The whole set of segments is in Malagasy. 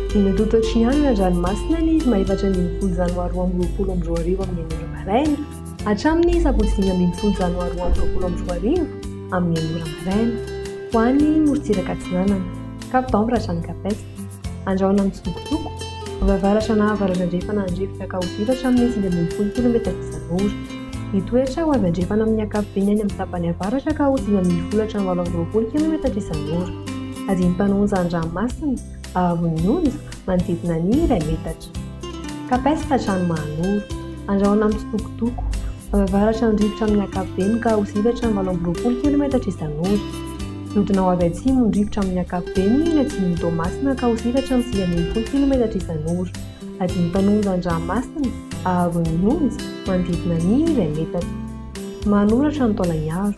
Ny mety ho toetry ny andro eny an-dranomasina ny zoma 14 janoary 2022 amin'ny enina ora maraina hatramin'ny sabotsy 15 janoary 2022 amin'ny enina ora maraina. Ho any morontsiraka atsinanana, Cap d'Ambre hatrany Cap Est. Andrahona mitsitokotoko, avy avaratra na avaratra andrefana andrivotra ka ho sivy hatramin'ny 19 kilometatra isan'ora. Hitoetra ho avy andrefana amin'ny ankapobeny any amin'ny tapany avaratra ka ho 19 hatramin'ny 28 kilometatra isan'ora. Adim-panonja an-dranomasina, ahavon'ny onja, manodidina ny iray metatra. Cap Est hatrany Mahanoro. Andrahona mitsitokotoko, avy avaratra andrivotra amin'ny ankapobeny ka ho sivy hatramin'ny 28 kilometatra isan'ora. Hiodina ho avy atsimo ny rivotra amin'ny ankapobeny eny atsimon'i Toamasina ka ho sivy hatramin'ny 19 kilometatra isan'ora. Adim-panonja an-dranomasina, ahavon'ny onja, manodidina ny iray metatra. Manoratra ny Taolagnaro.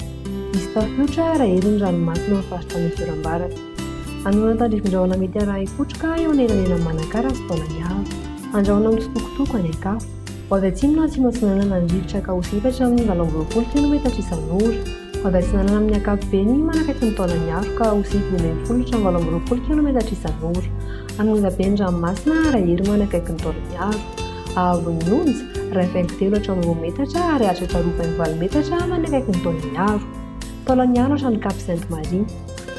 Hisy tafiotra raha hery ny ranomasina amin'ny faritra misy oram-baratra. Hanorana tandrifin-drahona mety harahin-kotroka eo anelanelan'i Manakara sy Taolagnaro. Andrahona mitsitokotoko any an-kafa. Ho avy atsimo na atsimo atsinanana ny rivotra ka ho sivy hatramin'ny 28 kilometatra isan'ora. Ho avy atsinanana amin'ny ankapobeny manakaiky ny Taolagnaro ka ho 19 hatramin'ny 28 kilometatra isan'ora. Hanonja be ny ranomasina raha hery manakaiky ny Taolagnaro. Haavon'ny onja, iray faingo telo hatramin'ny roa metatra ary hahatratra roa faingo valo metatra manakaiky ny Taolagnaro. Taolagnaro hatrany Cap Sainte Marie.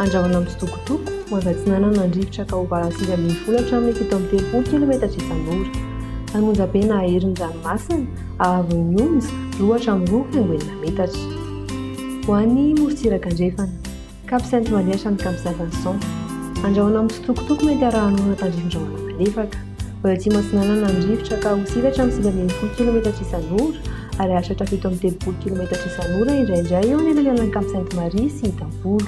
Andrahona mitsitokotoko, ho avy atsinanana ny rivotra ka ho 19 hatramin'ny 37 kilometatra isan'ora. Hanonja be na hahery ny ranomasina, haavon'ny onja, roa hatramin'ny roa faingo enina metatra. Ho an'ny morontsiraka andrefana. Cap Sainte Marie hatrany Cap Saint Vincent. Andrahona mitsitokotoko mety arahan'orana tandrifin-drahona malefaka. Ho eo atsimo atsinanana ny rivotra ka ho sivy hatramin'ny 19 kilometatra isan'ora ary hahatratra 37 kilometatra isan'ora indraindray eo anelanelan'i Cap Sainte Marie sy Itampolo.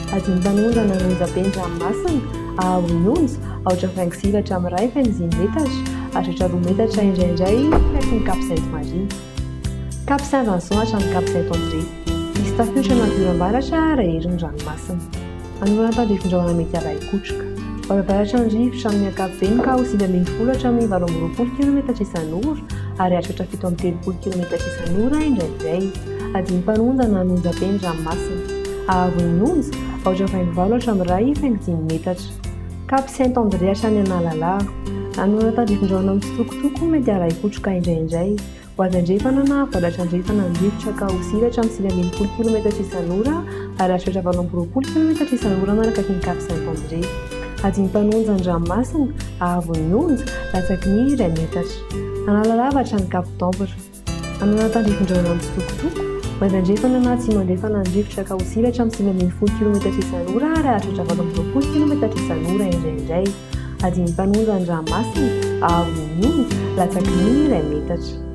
Adin'ny-mpanondrana ny onjabe ny ranomasina, ahavon'ny onja, aotra faingo sivy hatramin'ny iray faingo dimy metatra, hahatratra roa metatra indraindray akaikin'i Cap Sainte Marie. Cap Saint Vincent hatramin'ny Cap Saint André. Hisy tafiotra anaty oram-baratra raha hery ny ranomasina. Hanorana tandrifin-drahona mety harahi-kotroka. Ho avy avaratra ny rivotra amin'ny ankapobeny ka ho 19 hatramin'ny 28 kilometatra isan'ora ary hahatratra 37 kilometatra isan'ora indraindray. Adim-panonja na an'onjabe ny ranomasina. Haavon'ny onja, aotra faingo valo hatramin'ny iray faingo dimy metatra. Cap Saint André hatrany Analalava. Hanorana tandrifin-drahona mitsitokotoko mety harahi-kotroka indraindray. Ho avy andrefana na avaratra andrefana ny rivotra ka ho sivy hatramin'ny 69 kilometatra isan'ora ary hahatratra 28 kilometatra isan'ora manakaiky ny Cap Saint André. Adim-panonja ny ranomasina, haavon'ny onja, latsaky ny iray metatra. Analalava hatrany Cap d'Ambre. Hanorana tandrifin-drahona mitsitokotoko, ho avy andrefana na atsimo andrefana ny rivotra ka ho sivy hatramin'ny 19 kilometatra isan'ora ary hahatratra 28 kilometatra isan'ora indraindray. Adin'ny mpanonja ny ranomasina, haavon'ny onja, latsaky ny iray metatra.